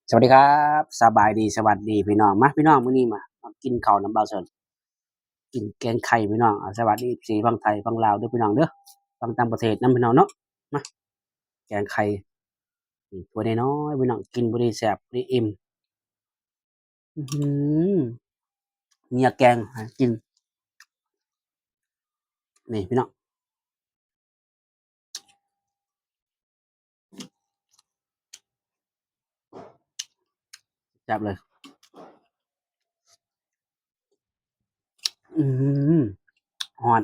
ສະຫວັດດີຄັບ ສະບາຍດີ ສະຫວັດດີພີ່ນ້ອງ. ມາພີ່ນ້ອງ ມື້ນີ້ມາ ມາກິນເຂົ້ານຳບ່າວເສີນ ກິນແກງໄຂ່ພີ່ນ້ອງ. ອາ ສະຫວັດດີ ເອັຟຊີ ຝັ່ງໄທ ຝັ່ງລາວເດີພີ່ນ້ອງເດີ ຝັ່ງຕ່າງປະເທດນຳພີ່ນ້ອງເນາະ. ມາ ແກງໄຂ່ ນີ້ ຖ້ວຍນ້ອຍໆ ພີ່ນ້ອງ ກິນພໍດີແຊບ ພໍດີອີ່ມ. ອື ເມຍແກງໃຫ້ກິນ ນີ້ພີ່ນ້ອງ ແຊບເລີຍ. ອື ຮ້ອນ.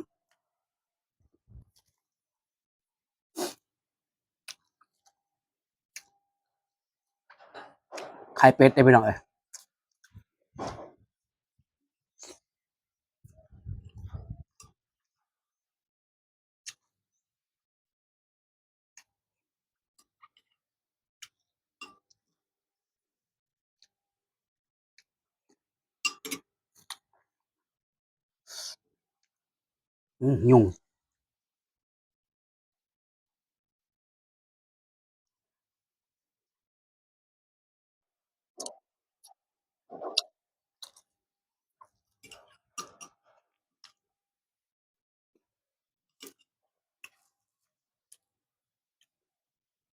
ໄຂ່ເປັດເດ້ພີ່ນ້ອງເອີຍ. ອື ຍຸງ.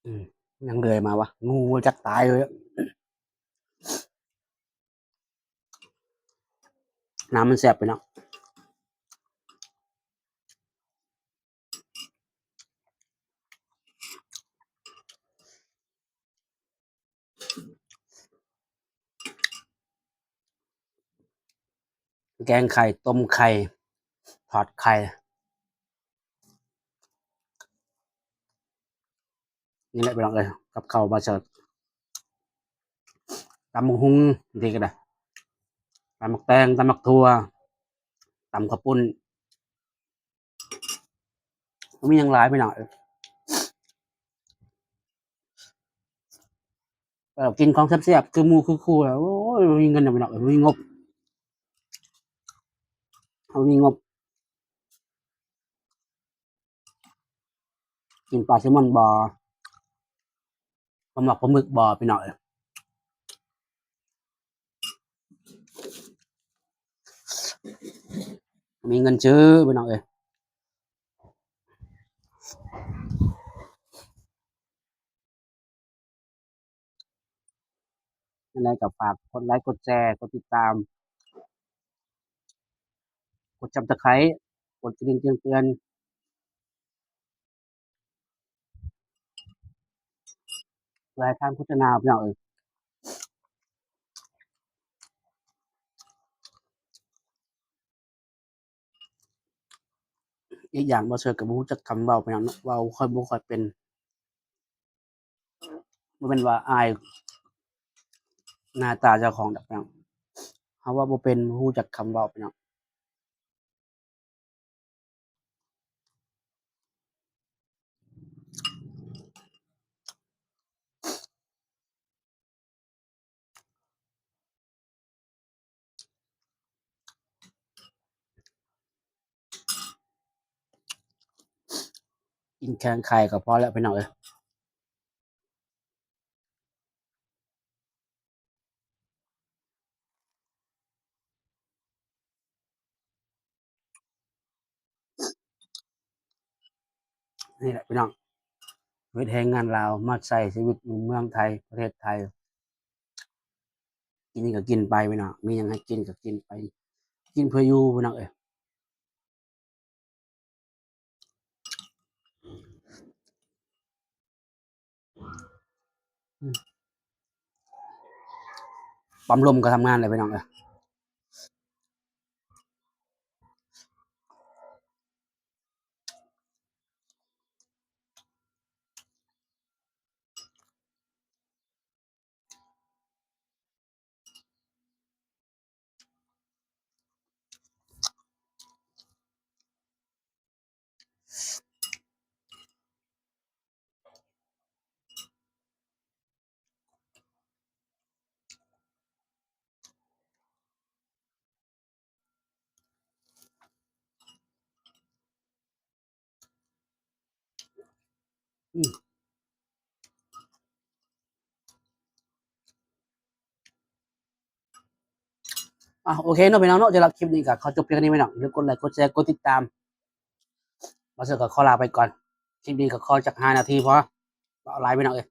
ອືມ ຍັງເລື່ອຍມາວະ ງູຈັກຕາຍເລີຍ. ນ້ຳມັນແຊບໄປເນາະ. ແກງໄຂ່ ຕົ້ມໄຂ່ ທອດໄຂ່ ນີ້ແຫຼະພີ່ນ້ອງເອີຍ ກັບເຂົ້າບ່າວເສີນ. ຕຳບັກຫຸ່ງ ບາງທີກໍໄດ້ ຕຳບັກແຕງ ຕຳບັກຖົ່ວ ຕຳເຂົ້າປຸ້ນ. ບໍ່ມີຫຍັງຫຼາຍພີ່ນ້ອງເອີຍ ເອີ ກິນຂອງແຊບໆ ຄືໝູ່ຄືຄູ່ແລ້ວ ໂອ້ຍ ບໍ່ມີເງິນດອກພີ່ນ້ອງເອີຍ ບໍ່ມີງົບ ບໍ່ມີງົບ. ກິນປາແຊລມອນບໍ່ ປາໝອກປາໝຶກບໍ່ພີ່ນ້ອງເອີຍ. ມີເງິນຊື້ພີ່ນ້ອງເອີຍ. ຈັ່ງໃດກໍຝາກກົດໄລ ກົດແຊ ກົດຕິດຕາມ ກົດຊັບສະໄຄຣບ໌ ກົດກະດິ່ງແຈ້ງເຕືອນ ເພື່ອໃຫ້ທ່ານໂຄສະນາພີ່ນ້ອງເອີຍ. ອີກຢ່າງ ບ່າວເສີນກໍບໍ່ຮູ້ຈັກຄຳເວົ້າ ເປັນຫຍັງເນາະ ເວົ້າຄ່ອຍບໍ່ຄ່ອຍເປັນ ບໍ່ແມ່ນວ່າອາຍໜ້າຕາເຈົ້າຂອງດອກ ເຮົາເວົ້າບໍ່ເປັນ ບໍ່ຮູ້ຈັກຄຳເວົ້າ ພີ່ນ້ອງ. ກິນແກງໄຂ່ກໍພໍແລ້ວພີ່ນ້ອງເອີຍ. ນີ້ແຫຼະພີ່ນ້ອງ ຊີວິດແຮງງານລາວ ມາໃຊ້ຊີວິດຢູ່ເມືອງໄທ ປະເທດໄທ ກິນກໍກິນໄປພີ່ນ້ອງ ມີຫຍັງໃຫ້ກິນກໍກິນໄປ ກິນເພື່ອຢູ່ພີ່ນ້ອງເອີຍ. ອືມ ປ້ຳລົມກໍທຳງານແລ້ວພີ່ນ້ອງເອີຍ. ອືມ. ອ່ະ ໂອເຄເນາະພີ່ນ້ອງເນາະ, ສຳລັບຄລິບນີ້ກໍຂໍຈົບພຽງເທົ່ານີ້ພີ່ນ້ອງ. ຢ່າລືມກົດໄລ ກົດແຊ ກົດຕິດຕາມ. ບ່າວເສື້ອກໍຂໍລາໄປກ່ອນ. ຄລິບນີ້ກໍຂໍຈັກຫ້ານາທີພໍ, ເວົ້າຫຼາຍພີ່ນ້ອງເອີຍ.